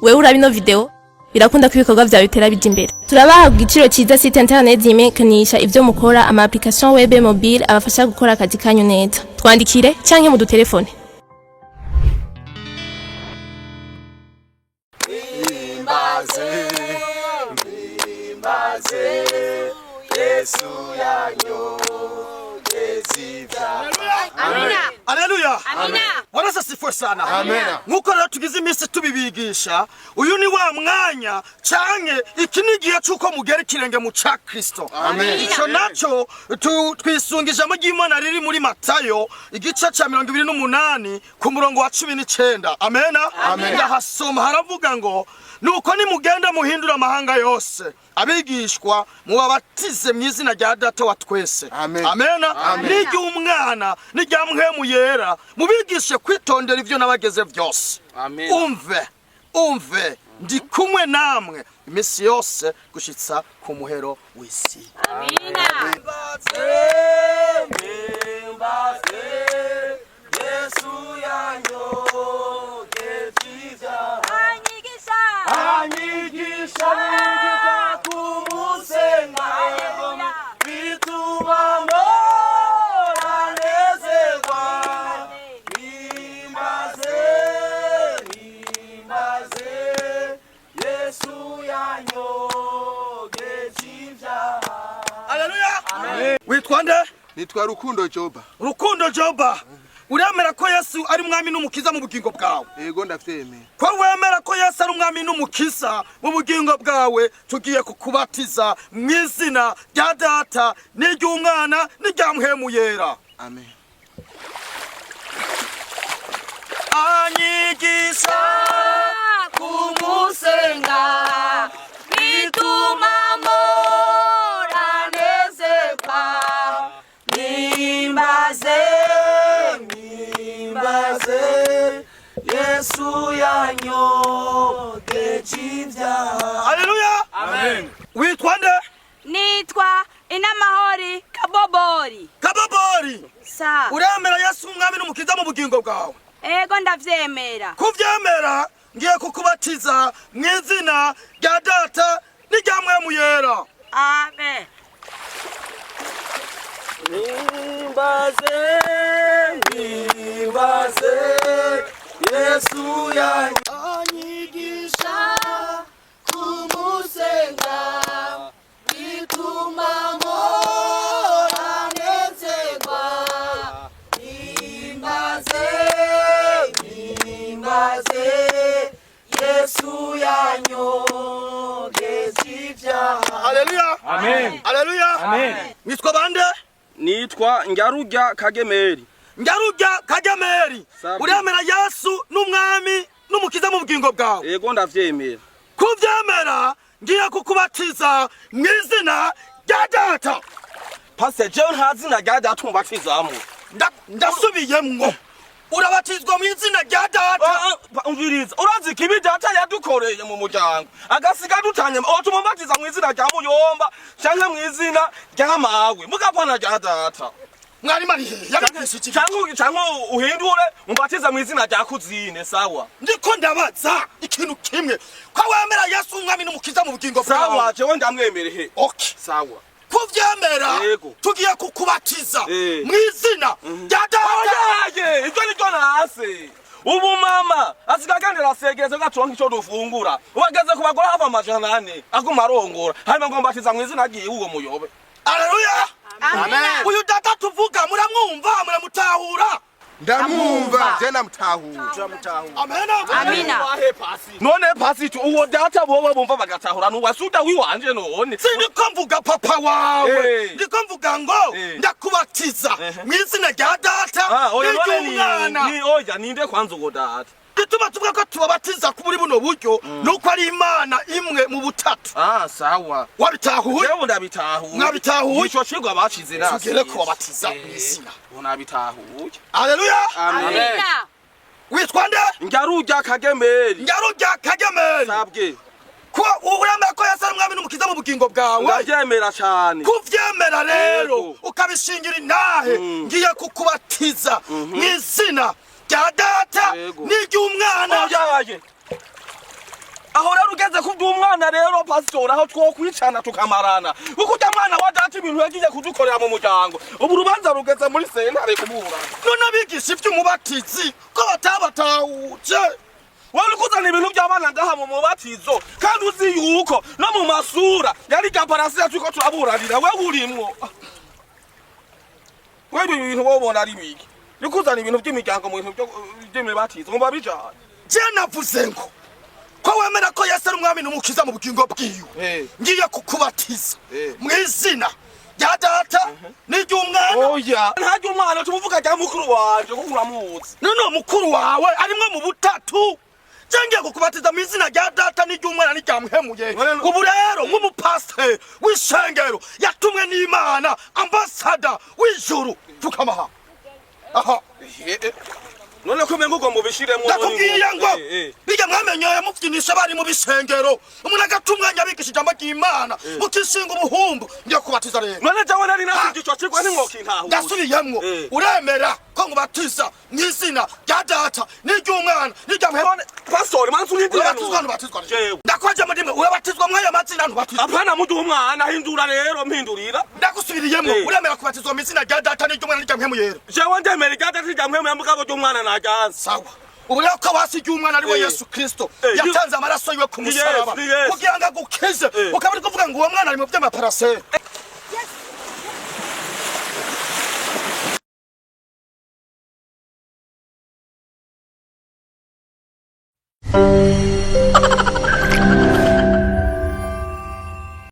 Wewe uraba ino video, birakunda ko ibikorwa vyawe bitera bija imbere. Turabaha ku giciro cyiza site internet zimenyekanisha ivyo mukora, ama application web, mobile abafasha gukora akazi kanyu neza. Twandikire canke mudutelefone. Aleluya. Bwana asifiwe sana. Nkuko rero tugize iminsi tubibigisha, uyu ni wa mwanya canke iki ni igihe c'uko mugera ikirenge mu ca Kristo. Ico naco twisunga ijambo ry'Imana riri muri Matayo igice ca 28 ku murongo wa 19. Amena. Ndahasoma, haravuga ngo: "Nuko nimugenda muhindura amahanga yose abigishwa, mubabatize mu izina rya Data wa twese." Amen. Amena. N'iry'Umwana n'irya Mpwemu Yera, mubigishe kwitondera ivyo nabageze vyose. Amen. Umve, umve, ndi kumwe namwe iminsi yose gushitsa ku muhero w'isi. Haleluya. Witwa nde? Nitwa Rukundo Joba. Rukundo Joba, uremera ko Yesu ari umwami n'umukiza mu bugingo bwawe? Yego, ndavyemera. Ko wemera ko Yesu ari umwami n'umukiza mu bugingo bwawe, tugiye kukubatiza mu izina rya Data n'iry'Umwana n'irya Mpwemu Yera. Amen. Anyigisha Kumusenga bituma moranezerwa, nimbaze, nimbaze Yesu yanyogeje ibyaha. Haleluya. Witwa nde? Nitwa Inamahori Kabobori. Kababori. Sa. Uremera Yesu umwami n'umukiza mu bugingo bwawe? Ego, ndavyemera. Kuvyemera, ngiye kukubatiza mu izina rya Data n'irya Mpwemu Yera. Amen. Nimbaze, nimbaze Yesu Anyigisha kumusenga bituma moranezerwa, nimbaze, nimbaze Yesu yanyogeje ibyaha. Haleluya. Amen. Haleluya. Amen. Nitwa bande? Nitwa Njarurya Kagemeri. Ngarurya Kagemeri. Sabi. Uremera Yesu n'umwami n'umukiza mu bugingo bwawe? Yego, ndavyemera. Kuvyemera, ngiye kukubatiza mu izina rya Data. Pastor, jewe nta zina rya data umbatizamwo. Ndasubiyemwo, urabatizwa mu izina rya Data. Umviriza, urazi ikibi data yadukoreye mu muryango agasiga dutanye, otuma umbatiza mu izina rya muyomba canke mu izina rya mawe, mugapana rya data. Mwarimu ari hehe? Yabigisha iki? Canke uhindure umbatiza mu izina rya kuzine, sawa? Ndiko ndabaza ikintu kimwe: ko wemera Yesu umwami n'umukiza mu bugingo Sawa. bwawe? Jewe ndamwemereye. Okay. Sawa. Kuvyemera, Yego. tugiye kukubatiza mu izina rya Data. Oyaye, ivyo nivyo nase. Ubu mama asiga agendera asegereze gatonka ico dufungura, ubageze ku bagore hava 400 aguma arongora, hanyuma ngo mbatiza mu izina ryiwe uwo muyobe. Aleluya. Amen. Uyu data tuvuga muramwumva, muramutahura? Ndamwumva, je ndamutahura. Amena. Amina. None pasiti, uwo data bobo bumva bagatahura nuwasuda wiwanje none? Sindiko mvuga papa wawe. Ndiko mvuga ngo ndakubatiza mu izina rya Data Ah, oya, none n'iry'Umwana. ni oya, ninde kwanza uwo data? Gituma tuvuga ko tubabatiza muri buno buryo nuko ari Imana imwe mu butatu. Ah, sawa. Wabitahuye? Jewe ndabitahuye. Mwabitahuye? Ico cigwa bacize nasi. Tugere kubabatiza mu izina. Unabitahuye. Haleluya. Amina. Witwa nde? Njarurya Kagemeri. Njarurya Kagemeri. Sabwe. Ko Uremera ko Yesu ari umwami n'umukiza mu bugingo bwawe? Ndavyemera cane. Kuvyemera rero, Yego. ukabishingira intahe, ngiye kukubatiza mu izina rya Data Yego. n'iry'Umwana. Oyaye, aho rero ugeze ku by'umwana rero, pasitori, aho twokwicana tukamarana, kuko ujya mwana wa data ibintu yagiye kudukorera mu muryango, ubu urubanza rugeze muri sentare kuburana. None abigisha ivy'umubatizi ko batabatahuje? Wowe uri kuzana ibintu by'abana ngaha mu mubatizo, kandi uzi yuko no mu masura yari gaparasiya turiko turaburanira, wewe urimwo. Wewe ibi bintu wowe ubona ari biki? Uri kuzana ibintu by'imiryango mu bintu by'imibatizo, ngo babijane. Je navuze ngo ko wemera ko Yesu ari umwami n'umukiza mu bugingo bwiwe, ngiye kukubatiza mu izina rya Data n'iry'Umwana. Oya, ntarya umwana, tumuvuga rya mukuru wanje, kuko uramuzi. None uwo mukuru wawe arimwo mu butatu? Je ngiye kukubatiza mu izina rya Data n'iry'Umwana n'irya Muhemuye. Ubu rero nk'umupasiteri w'ishengero yatumwe n'Imana, ambasada w'ijuru, pfukama aha. None ko umenga ugomba ubishiremwo? Ndakubwiye ngo bijya mwamenyoye mubyinisha bari mu bishengero, umuntu agatunganya abigisha ijambo ry'Imana, mukishinga ubuhumbu. Ngiye kubatiza rero. None jewe nari nasize ico cigwa, ntimwokintahura. Ndasubiyemwo. Uremera ko ngubatiza mu izina rya Data n'iry'Umwana n'irya Muhemu? None pastori, manzi unindire. Urabatizwa, ntubatizwa? Jewe. Ndakwaje muri mwe, urabatizwa mw'ayo mazina, ntubatizwa? Apana mudu umwana, hindura rero, mpindurira. Ndagusubiriyemwo. Uremera kubatizwa mu izina rya Data n'iry'Umwana n'irya Muhemu Yera? Jewe ndemera irya Data n'irya Mpwemu, mugabo ry'umwana najyanse. Sawa. Ubu rero ko wasigiye umwana ari we Yesu Kristo, yatanze amaraso yiwe ku Ni musaraba Yesu, ni Yesu. kugira ngo agukize, ukaba uri kuvuga ngo uwo mwana ari mu by'amaparasera.